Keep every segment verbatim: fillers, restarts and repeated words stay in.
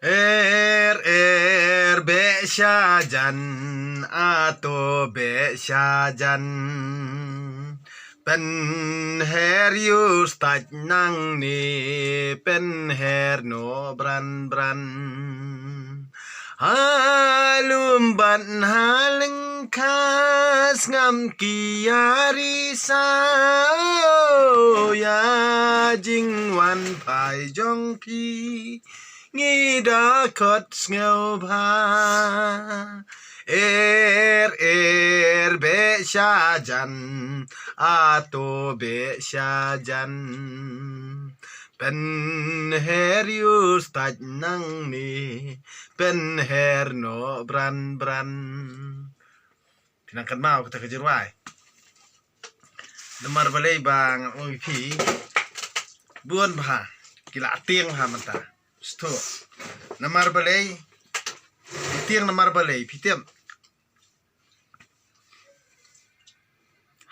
Er er beh sha jan, ato beh sha jan. Pynher ïa u stait nangne, pynher noh bran bran. Ha lum bad ha lyngkha, sngap ki ïa ri saw ïa jingwan phai jong phi. Ngi da khot sngewbha. Er er beh sha jan, ato beh sha jan. Pynher ïa u stait nangne, pynher noh bran bran. Phi nang kynmaw kata ka jingrwai. Namar balei ba ngan ong ïa phi, bun bha ki la tieng ha mynta. Sdang. Namar balei? Phi tieng namar balei? Phi tieng.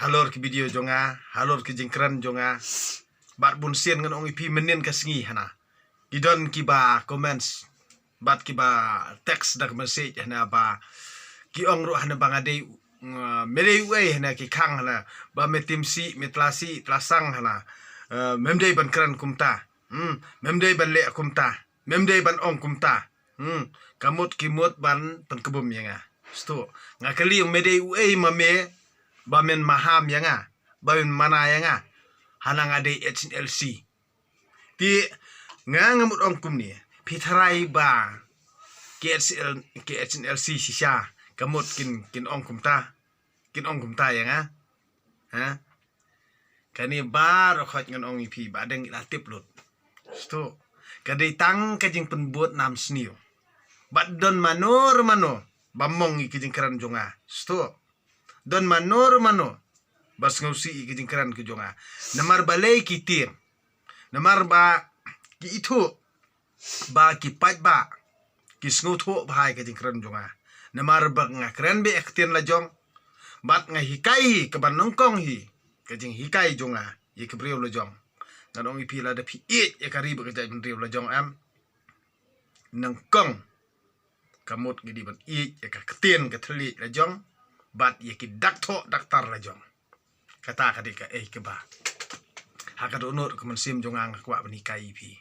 Halor ki video jong nga, halor ki jingkren jong nga. Bad bun sien ngan ong ïa phi mynnin ka sngi hana. Ki don kiba comments bad kiba text da ka message hana ba ki ong ruh hana ba nga dei, uh, me dei uei hana ki khang hana ba me tim sih, me tla sih, tla sang hana. Uh, mem dei ban kren kumta. Hmm, mem dei ban leh kumta. Mem dei ban ong kumta. Hmm, ka mut ki mut ban pynkbum ïa nga. Sdang. Nga kylli ong me dei uei ma me ba men maham ïa nga, ba men mana ïa nga. Hana nga dei H N L C. Te nga nga mut ong kumne, phi tharai ba ki H L, ki H N L C shisha ka mut kin, kin ong kumta, kin ong kumta ïa nga. Ha? Kane baroh khoit ngan ong ïa phi ba dang la tip lut. Sdang. Ka dei tang ka jingpynbud nam sniew. Bad don mano mano ba mong ïa ki jingkren jong nga. Sdang. Don mano mano ba sngewsih ïa ki jingkren ki jong nga. Namar balei ki tieng? Namar ba ki ithuh ba ki paidbah ki sngewthuh bha ïa ka jingkren jong nga. Namar ba nga kren beh ïa ka ktien la jong. Bad nga hikai hi kaba nyngkong hi ka jinghikai jong nga ïa ka briew la jong. Ngan ong ïa phi lada phi ïeit ïa ka ri bad ka jaitbynriew la jong em, nyngkong ka mut ngi dei ban ïeit ïa ka ktien ka thylliej la jong bad ïa ki dak thoh dak tar la jong. Kata ka dei kaei kaba ha ka dohnud ka mynsiem jong nga nga kwah ban hikai ïa phi.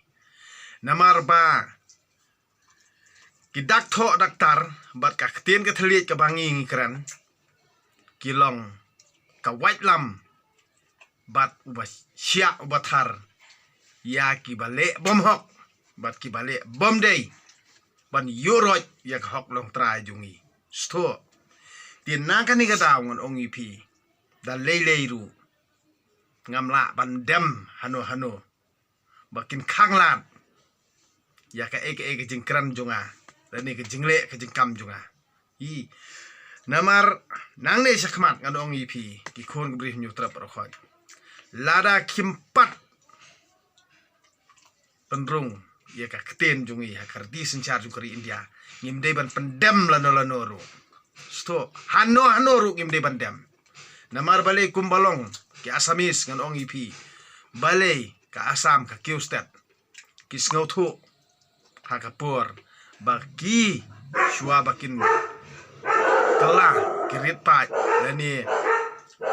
Namar ba ki dak thoh dak tar bad ka ktien ka thylliej kaba ngi ngi kren ki long ka waitlam bad uba shiah uba thar ïa kiba leh bymhok bad kiba leh bymdei ban ïuh roit ïa ka hok longtrai jong ngi. Sdang. Te na kane ka daw ngan ong ïa phi, da lei lei ruh ngam lah ban dem hano hano ba kin khanglad ïa kaei kaei ka jingkren jong nga lane ka jingleh ka jingkam jong nga. Hi. Namar nangne shakhmat ngan ong ïa phi ki khun ka Bri Hynñiewtrep baroh khoit, lada kim pat pynrung ïa ka ktien jong ngi ha ka riti synshar jong ka ri India, ngim dei ban pyndem lano lano ruh. Sdang. Hano hano ruh ngim dei ban dem. Namar balei? Kumba long ki Assamese ngan ong ïa phi, balei ka Assam ka kiew stet ki sngewthuh ha ka por ba ki shuwa ba kin kylla ki rit paid lane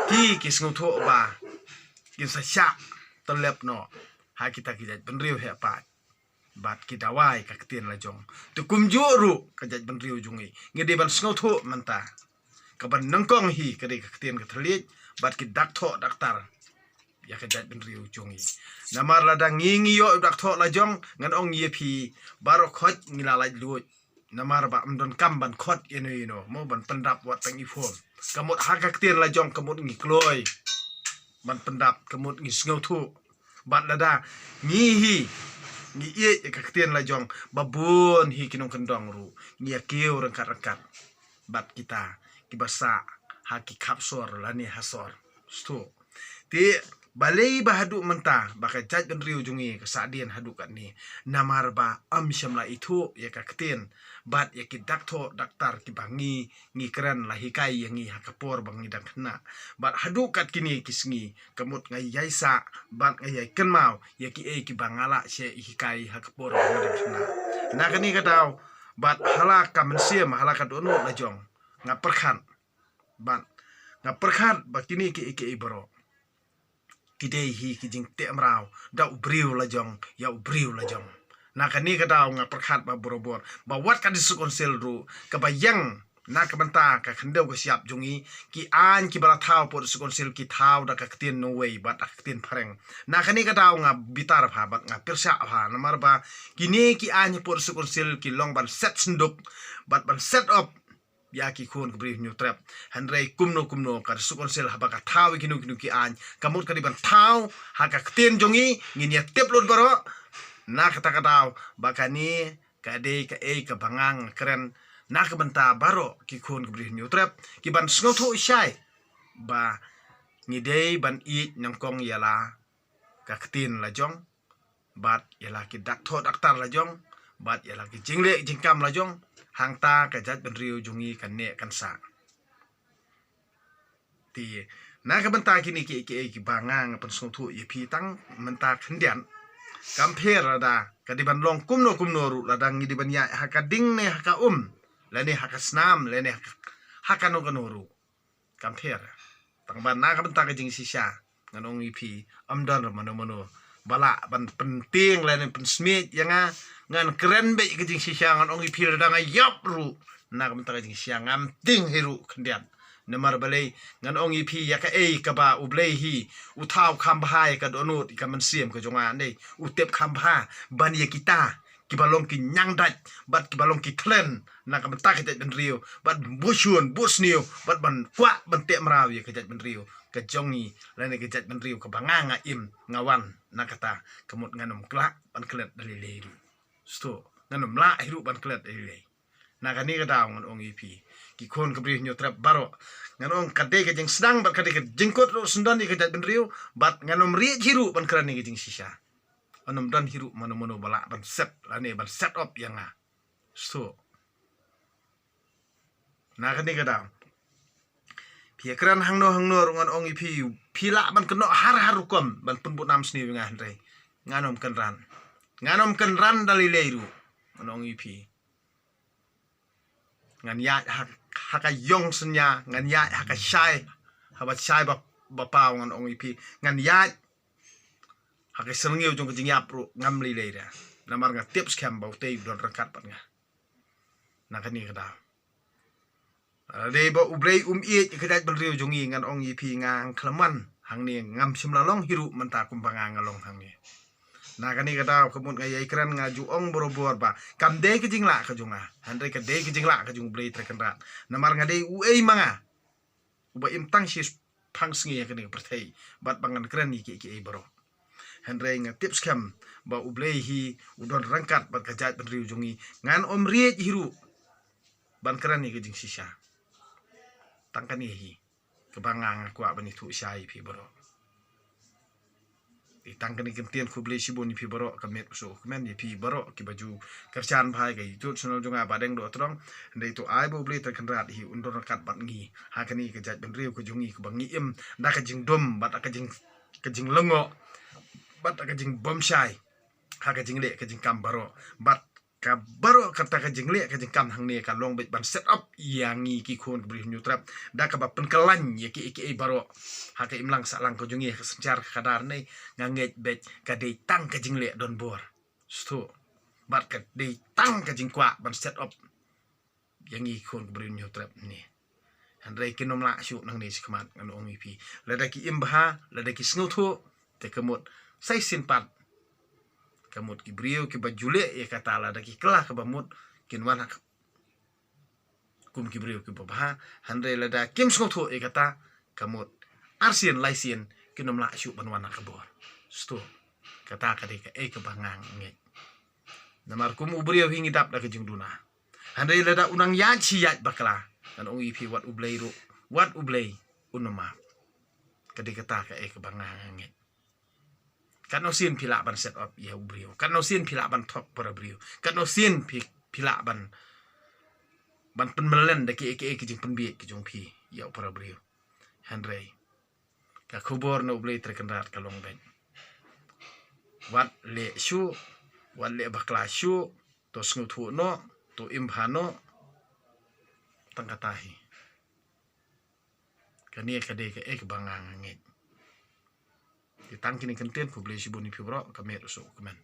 ki ki sngewthuh ba kin sa shah tyllep noh ha kita ki jaitbynriew heh paid. Bad ki dawa ïa ka ktien la jong. Te kumjuh ruh ka jaitbynriew jong ngi ngi dei ban sngewthuh mynta. Kaba nyngkong hi ka dei ka ktien ka thylliej bad ki dak thoh dak tar ïa ka jaitbynriew jong ngi. Namar lada ngi ngi ïoh dak thoh la jong ngan ong ïa phi baroh khoit ngi la laitluid. Namar ba ym don kam ban khot ïano ïano mo ban pyndap wat tang i form. Ka mut ha ka ktien la jong ka mut ngi kloi ban pyndap, ka mut ngi sngewthuh. Bad lada ngi hi ngi ïeit ïa ka ktien la jong ba bun hi ki nongkyndong ruh ngi ïa kiew ryngkat ryngkat bad kita kiba sah ha ki khap sor lane ha sor. Sdang. Te balei ba haduh mynta ba ka jaitbynriew jong ngi ka sahdien haduh katne? Namar ba ym shym la ithuh ïa ka ktien bad ïa ki dak thoh dak tar kiba ngi ngi kren la hikai ïa ngi ha ka por ba ngi dang khynnah. Bad haduh kat kine ki sngi ka mut nga ïai sah bad nga ïai kynmaw ïa kiei kiba nga la shah hikai ha ka por ba ngi dang khynnah. Na kane ka daw, bad ha la ka mynsiem, ha la ka dohnud la jong, nga pyrkhat, bad nga pyrkhat ba kine kiei kiei baroh ki dei hi ki jingteh mraw da u briew la jong ïa u briew la jong. Na kane ka daw nga pyrkhat ba borabor ba wat ka District Council ruh kaba ïeng na ka bynta ka khyndew ka shyiap jong ngi, ki aiñ kiba la thaw hapoh District Council ki thaw da ka ktien nongwei bad da ka ktien phareng. Na kane ka daw nga bitar bha bad nga pyrshah bha namar ba kine ki aiñ hapoh District Council ki long ban set synduk bad ban set up ïa ki khun ki briew Hynñiewtrep. Hynrei kumno kumno ka District Council haba ka thaw ïa kino kino ki aiñ, ka mut ka dei ban thaw ha ka ktien jong ngi, ngin ïa tip lut baroh. Na kata ka daw ba kane ka dei kaei kaba nga kren na ka bynta baroh ki khun ki briew Hynñiewtrep, ki ban sngewthuh shai ba ngi dei ban ïeit nyngkong ïa la ka ktien la jong, bad ïa la ki doctor daktar la jong, bad ïa la ki jingleh jingkam la jong, hangta ka jaitbynriew jong ngi kan neh kan sah. Te na ka bynta kine kiei kiei kiba nga nga pynsngewthuh ïa phi tang mynta khyndiat, kam pher lada ka dei ban long kumno kumno ruh, lada ngi dei ban ïaid ha ka ding ne ha ka um, lane ha ka snam, lane ha ka, ha kano kano ruh. Kam pher. Tang ba na ka bynta ka jingshisha, ngan ong ïa phi, ym don mano mano ba lah ban pyntieng lane pynsmiej ïa nga. Ngan kren beit ka jingshisha, ngan ong ïa phi lada nga ïap ruh na ka bynta ka jingshisha, ngam tieng hi ruh khyndiat. Namar balei? Ngan ong ïa phi, ïa kaei kaba U Blei hi u thaw kham bha ïa ka dohnud ïa ka mynsiem ka jong nga, ne u tip kham bha ban ïa kita kiba long ki ñiangdait bad kiba long ki khlaiñ na ka bynta ka jaitbynriew, bad buh shun buh sniew, bad ban kwah ban teh mraw ïa ka jaitbynriew ka jong ngi, lane ka jaitbynriew kaba nga nga im nga wan. Na kata ka mut ngan ym lah ban klet da lei lei ruh. Sngewthuh, ngan ym lah hi ruh ban klet da lei lei. Na kane ka daw ngan ong ïa phi, ki khun ki briew Hynñiewtrep baroh, ngan ong ka dei ka jingsdang bad ka dei ka jingkut ruh syndon ïa ka jaitbynriew, bad ngan ym rieh hi ruh ban kren ïa ka jingshisha. Ngan ym don hi ruh mano mano ba lah ban set lane ban set up ïa nga. Sngewthuh. Na kane ka daw, phi ïa kren hangno hangno ruh, ngan ong ïa phi, phi lah ban kynnoh har har rukom ban pynbud nam sniew ïa nga, hynrei ngan ym kynran. Ngan ym kynran da lei lei ruh, ngan ong ïa phi. Ngan ïaid ha, ha ka ïong synñia, ngan ïaid ha ka shai, haba shai ba, ba paw, ngan ong ïa phi. Ngan ïaid ha ka syrngiew jong ka jingïap ruh ngam lei lei ruh. Namar nga tip skhem ba utei u don ryngkat bad nga na kane ka daw. Lada dei ba U Blei um ïeit ïa ka jaitbynriew jong ngi, ngan ong ïa phi, nga khlem wan hangne, ngam shym la long hi ruh mynta kumba nga nga long hangne. Na kane ka daw ka mut nga ïai kren, nga ju ong borabor ba kam dei ka jinglah ka jong nga, hynrei ka dei ka jinglah ka jong U Blei Trai Kynrad. Namar nga dei uei ma nga uba im tang shi phang sngi ha kane ka pyrthei bad ba ngan kren ïa kiei kiei baroh. Hynrei nga tip skhem ba U Blei hi u don ryngkat bad ka jaitbynriew jong ngi. Ngan ym rieh hi ruh ban kren ïa ka jingshisha. Tang kane hi kaba nga nga kwah ban ïathuh shai ïa phi baroh. Te tang kane ka ktien khublei shibun ïa phi baroh, ka miet u suk u kmen ïa phi baroh kiba ju kyrshan bha ïa ka YouTube channel jong nga Ba Deng Dohtdong. Hynrei to ai ba U Blei Trai Kynrad hi un don ryngkat bad ngi ha kane ka jaitbynriew ka jong ngi kaba ngi im da ka jingdum bad da ka jing, ka jinglyngngoh bad da ka jingbymshai ha ka jingleh ka jingkam baroh. Bad ka baroh kata ka jingleh ka jingkam hangne ka long beit ban set up ïa ngi ki khun ki briew Hynñiewtrep da kaba pynkylla ïa kiei kiei baroh ha ka imlang sahlang ka jong ngi, ha ka synshar ka khadar ne. Nga ngeit beit ka dei tang ka jingleh donbor. Sngewthuh. Bad ka dei tang ka jingkwah ban set up ïa ngi ki khun ki briew Hynñiewtrep ne. Hynrei kin ym lah shuh nangne shakhmat, ngan ong ïa phi. Lada ki im bha, lada ki sngewthuh, te ka mut sa shisien pat ka mut ki briew kiba ju leh ïa kata, lada ki kylla kaba mut kin wan ha ka kum ki briew kiba bha. Hynrei lada kim sngewthuh ïa kata, ka mut arsien laisien kin ym lah shuh ban wan ha ka bor. Sngewthuh. Kata ka dei kaei kaba nga ngeit. Namar kum u briew hi ngi dap da ka jingduna. Hynrei lada u nang ïaid shi ïaid bakla, ngan ong ïa phi, wat U Blei ruh, wat U Blei un ym map. Ka dei kata kaei kaba nga ngeit. Katno sien phi lah ban set up ïa u briew, katno sien phi lah ban thok para briew, katno sien phi, phi lah ban, ban pynmlien da kiei kiei ki jingpynbieit ki jong phi ïa u para briew. Hynrei ka khubor na U Blei Trai Kynrad ka long beit, wat leh shuh, wat leh bakla shuh. To sngewthuh noh, to im bha noh. Tang kata hi. Kane ka dei kaei kaba nga nga ngeit. Te tang kine ki kyntien, khublei shibun ïa phi baroh, ka miet u suk u kmen.